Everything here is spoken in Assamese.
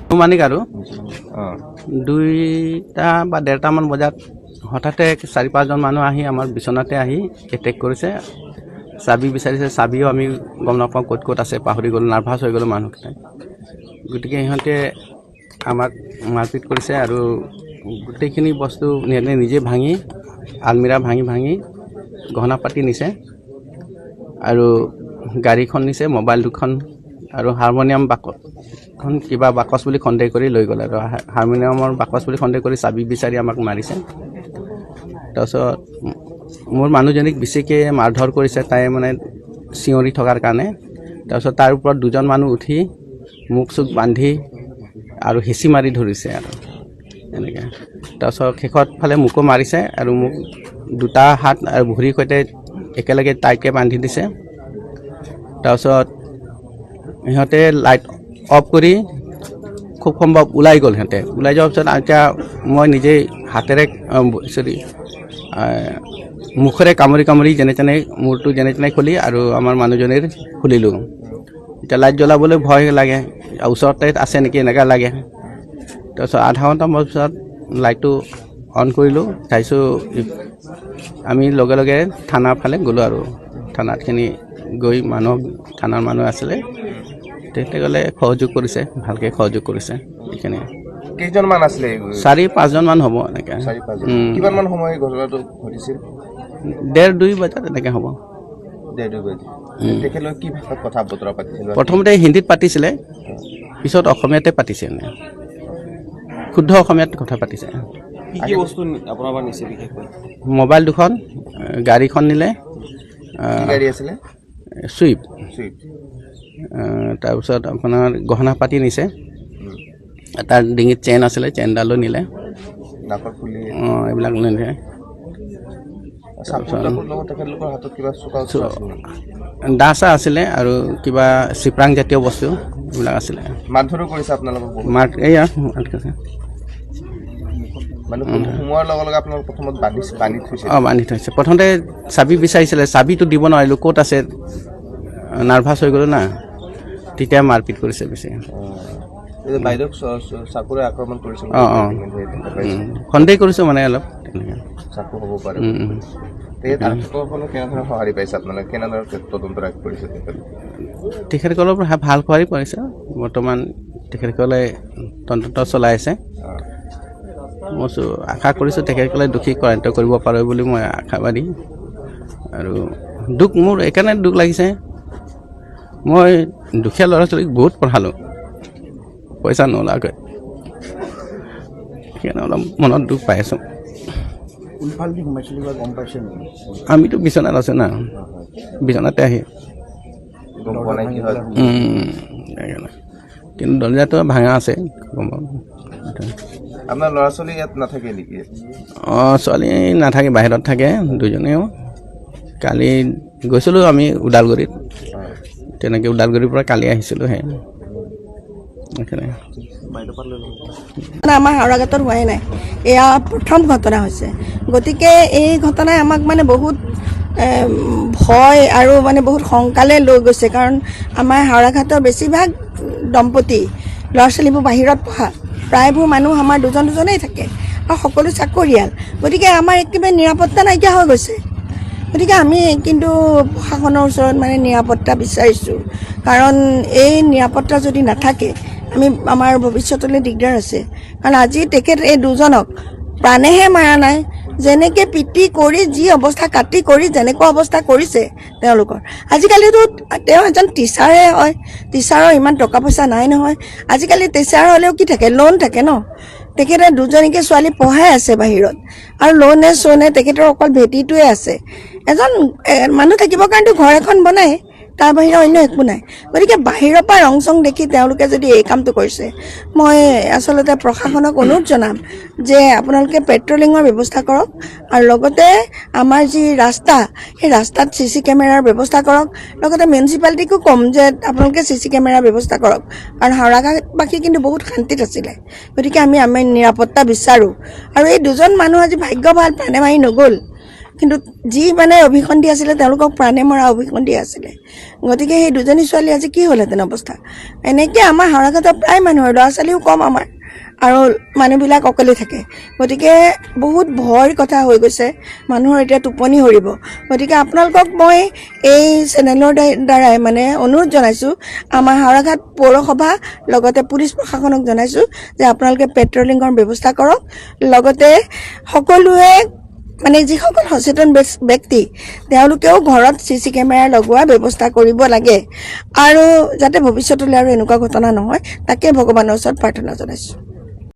আনুমানিক আৰু 2টা বা 1:30টামান বজাত হঠাতে চাৰি পাঁচজন মানুহ আহি আমাৰ বিচনাতে আহি এটেক কৰিছে। চাবি বিচাৰিছে। চাবিও আমি গম নাপাওঁ ক'ত ক'ত আছে, পাহৰি গ'লোঁ, নাৰ্ভাছ হৈ গ'লোঁ মানুহকেইটাই। গতিকে সিহঁতে আমাক মাৰপিট কৰিছে আৰু গোটেইখিনি বস্তু সিহঁতে নিজে ভাঙি, আলমিৰা ভাঙি ভাঙি গহনা পাতি নিছে আৰু গাড়ীখন নিছে, মোবাইল দুখন আৰু হাৰমনিয়াম বাকচখন কিবা বাকচ বুলি সন্দেহ কৰি লৈ গ'ল। আৰু হাৰমনিয়ামৰ বাকচ বুলি সন্দেহ কৰি চাবি বিচাৰি আমাক মাৰিছে। তাৰপিছত মোৰ মানুহজনীক বেছিকৈ মাৰধৰ কৰিছে, তাই মানে চিঞৰি থকাৰ কাৰণে। তাৰপিছত তাৰ ওপৰত দুজন মানুহ উঠি মুখ চুখ বান্ধি আৰু হেঁচি মাৰি ধৰিছে আৰু এনেকৈ। তাৰপিছত শেষত ফালে মোকো মাৰিছে আৰু মোক দুটা হাত আৰু ভৰিৰ সৈতে একেলগে টাইটকৈ বান্ধি দিছে। তাৰপিছত সিহঁতে লাইট অফ কৰি খুব সম্ভৱ ওলাই গ'ল। সিহঁতে ওলাই যোৱাৰ পিছত এতিয়া মই নিজেই হাতেৰে, চৰি, মুখেৰে কামুৰি কামুৰি যেনে তেনে মূৰটো যেনে তেনে খুলি আৰু আমাৰ মানুহজনীৰ খুলিলোঁ। এতিয়া লাইট জ্বলাবলৈ ভয় লাগে, ওচৰতে আছে নেকি এনেকুৱা লাগে। তাৰপিছত আধা ঘণ্টামান পিছত লাইটটো অন কৰিলোঁ, চাইছোঁ। আমি লগে লগে থানাৰ ফালে গ'লোঁ আৰু থানাতখিনি গৈ মানুহক, থানাৰ মানুহ আছিলে, তেখেতসকলে সহযোগ কৰিছে, ভালকৈ সহযোগ কৰিছে এইখিনি। কেইজনমান আছিলে? চাৰি পাঁচজনমান হ'ব এনেকৈ। চাৰি পাঁচজন। কিমানমান সময় এই ঘটনাটো ঘটিছিল? 1:30-2 বজাত এনেকৈ হ'ব। 1:30-2 বাজি। তেখেতলোকে কি ভাষাত কথা বতৰা পাতিছিল বা? প্ৰথমতে হিন্দীত পাতিছিলে, পিছত অসমীয়াতে পাতিছে, এনে শুদ্ধ অসমীয়াত কথা পাতিছে। কি কি বস্তু আপোনাৰ পৰা নিছে বিশেষকৈ? মোবাইল দুখন, গাড়ীখন নিলে। কি গাড়ী আছিলে? চুইফ্ট। চুইফ্ট। তাৰপিছত আপোনাৰ গহনা পাতি নিছে। তাৰ ডিঙিত চেইন আছিলে, চেইনডালো নিলে। নাকত ফুলি? অঁ, এইবিলাক নিলে। চাকু তাকুৰ লগত তেখেতলোকৰ হাতত কিবা চোকা অস্ত্ৰ আছিল নেকি? দা চা আছিলে আৰু কিবা চিপৰাং জাতীয় বস্তু এইবিলাক আছিলে। মাৰধৰো কৰিছে আপোনালোকক বহুত? মাৰ, এইয়া মাৰ কৈছে। মানে সোমোৱাৰ লগে লগে আপোনালোক প্ৰথমত বান্ধি বান্ধি থৈছে? অঁ, বান্ধি থৈছে। প্ৰথমতে চাবি বিচাৰিছিলে, চাবিটো দিব নোৱাৰিলোঁ, ক'ত আছে, নাৰ্ভাছ হৈ গ'লোঁ না, তেতিয়া মাৰপিট কৰিছে বেছি। এই যে বাইদেউক চাকুৰে আক্ৰমণ কৰিছিল? অঁ। সন্দেহ কৰিছোঁ মানে অলপ তেনেকৈ। চাকু হ'ব পাৰে। উম, উম। তেখেত আৰক্ষীসকলে কেনেধৰণে সঁহাৰি পাইছে আপোনালোকে? কেনেদৰে তদন্ত আগবাঢ়িছে তেখেত? তেখেতসকলৰ পৰা ভাল সঁহাৰি পাইছে। বৰ্তমান তেখেতসকলে তদন্ত চলাই আছে। মই আশা কৰিছোঁ তেখেতসকলে দোষী কৰায়ত্ব কৰিব পাৰে বুলি মই আশাবাদী। আৰু দুখ মোৰ এইকাৰণে দুখ লাগিছে, মই দুখীয়া ল'ৰা ছোৱালীক বহুত পঢ়ালোঁ পইচা নোলোৱাকৈ, সেইকাৰণে অলপ মনত দুখ পাই আছোঁ। কোনফালেদি সোমাইছিল কিবা গম পাইছে নেকি? আমিতো বিচনাত আছোঁ না, বিচনাতে আহি গম পোৱা নাই কি হয়। সেইকাৰণে। কিন্তু দৰ্জাটো ভাঙা আছে, গম পাওঁ। আপোনাৰ ল'ৰা ছোৱালী ইয়াত নাথাকে নেকি? অঁ, ছোৱালী নাথাকে, বাহিৰত থাকে দুজনেও। কালি গৈছিলোঁ আমি ওদালগুৰিত, তেনেকৈ ওদালগুৰিৰ পৰা কালি আহিছিলোঁ। সেই সেইকাৰণে। মানে আমাৰ হাওৰাঘাটত হোৱাই নাই, এয়া প্ৰথম ঘটনা হৈছে। গতিকে এই ঘটনাই আমাক মানে বহুত ভয় আৰু মানে বহুত শংকালে লৈ গৈছে। কাৰণ আমাৰ হাওৰাঘাটৰ বেছিভাগ দম্পতী ল'ৰা ছোৱালীবোৰ বাহিৰত পঢ়া, প্ৰায়বোৰ মানুহ আমাৰ দুজন দুজনেই থাকে আৰু সকলো চাকৰিয়াল। গতিকে আমাৰ একেবাৰে নিৰাপত্তা নাইকিয়া হৈ গৈছে। গতিকে আমি কিন্তু প্ৰশাসনৰ ওচৰত মানে নিৰাপত্তা বিচাৰিছোঁ। কাৰণ এই নিৰাপত্তা যদি নাথাকে, আমি আমাৰ ভৱিষ্যতলৈ দিগদাৰ আছে। কাৰণ আজি তেখেত এই দুজনক প্ৰাণেহে মাৰা নাই, যেনেকৈ পিটি কৰি যি অৱস্থা কাটি কৰি যেনেকুৱা অৱস্থা কৰিছে তেওঁলোকৰ। আজিকালিতো তেওঁ এজন টিচাৰহে হয়, টিচাৰৰ ইমান টকা পইচা নাই নহয়। আজিকালি টিচাৰ হ'লেও কি থাকে, লোন থাকে ন। তেখেতে দুজনীকে ছোৱালী পঢ়াই আছে বাহিৰত আৰু লোনে চোনে তেখেতৰ অকল ভেটিটোৱে আছে। এজন মানুহ থাকিবৰ কাৰণেতো ঘৰ এখন বনায়, তাৰ বাহিৰে অন্য একো নাই। গতিকে বাহিৰৰ পৰা ৰং চং দেখি তেওঁলোকে যদি এই কামটো কৰিছে, মই আচলতে প্ৰশাসনক অনুৰোধ জনাম যে আপোনালোকে পেট্ৰলিঙৰ ব্যৱস্থা কৰক আৰু লগতে আমাৰ যি ৰাস্তা, সেই ৰাস্তাত চি চি কেমেৰাৰ ব্যৱস্থা কৰক। লগতে মিউনিচিপালিটিকো ক'ম যে আপোনালোকে চি চি কেমেৰাৰ ব্যৱস্থা কৰক। কাৰণ হাওৰাঘাটবাসী কিন্তু বহুত শান্তিত আছিলে। গতিকে আমি আমি নিৰাপত্তা বিচাৰোঁ। আৰু এই দুজন মানুহ আজি ভাগ্য ভাল, প্ৰাণে মাৰি নগ'ল। কিন্তু যি মানে অভিসন্ধি আছিলে, তেওঁলোকক প্ৰাণে মৰা অভিসন্ধি আছিলে। গতিকে সেই দুজনী ছোৱালী আজি কি হ'লহেঁতেন অৱস্থা? এনেকৈ আমাৰ হাওৰাঘাটৰ প্ৰায় মানুহৰ ল'ৰা ছোৱালীও কম আমাৰ আৰু মানুহবিলাক অকলে থাকে। গতিকে বহুত ভয়ৰ কথা হৈ গৈছে, মানুহৰ এতিয়া টোপনি হৰিব। গতিকে আপোনালোকক মই এই চেনেলৰ দ্বাৰাই মানে অনুৰোধ জনাইছোঁ, আমাৰ হাওৰাঘাট পৌৰসভা লগতে পুলিচ প্ৰশাসনক জনাইছোঁ যে আপোনালোকে পেট্ৰলিঙৰ ব্যৱস্থা কৰক, লগতে সকলোৱে মানে যিসকল সচেতন ব্যক্তি তেওঁলোকেও ঘৰত চি চি কেমেৰা লগোৱাৰ ব্যৱস্থা কৰিব লাগে আৰু যাতে ভৱিষ্যতলৈ আৰু এনেকুৱা ঘটনা নহয়, তাকে ভগৱানৰ ওচৰত প্ৰাৰ্থনা জনাইছোঁ।